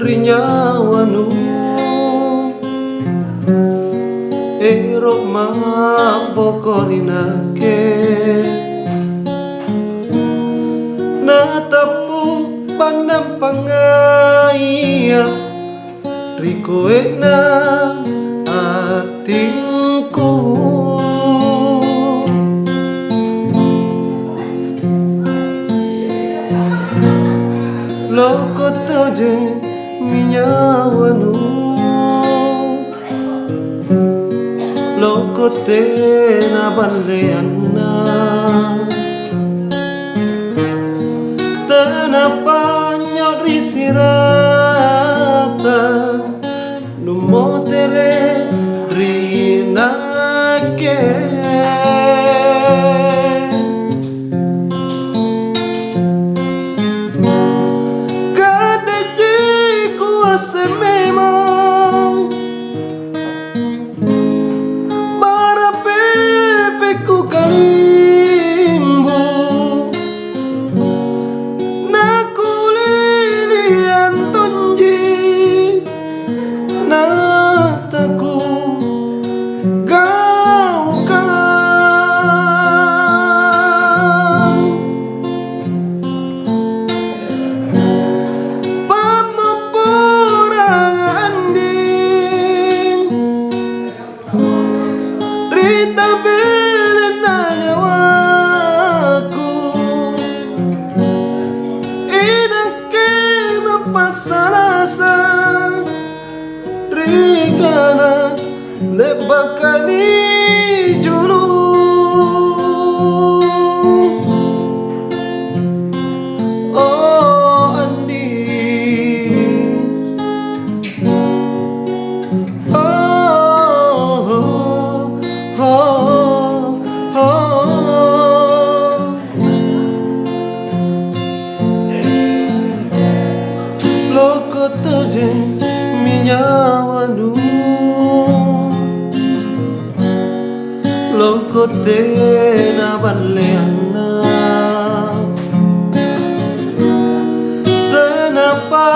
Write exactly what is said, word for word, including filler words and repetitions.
ri nyawanu, ero' ma'boko ri nakke. Natappu' pannampangaya ri koe'na atingku. Loko tojeng mi nyawanu, loko tena balleanna. Tenapa anjo ri sirata, nummotere' ri nakke. Kaddaji kuasseng memang, bara pepekku kalimbu, nakuliliang tonji. Na takugaukang pammopporang anding ri tabelenna nyawaku. Inakke mappassalasa' ri kana le'baka nijulu. Oh, Andi. Oh, oh, oh, oh. Loko tojeng mi nyawanu, loko tena balleanna. Tenapa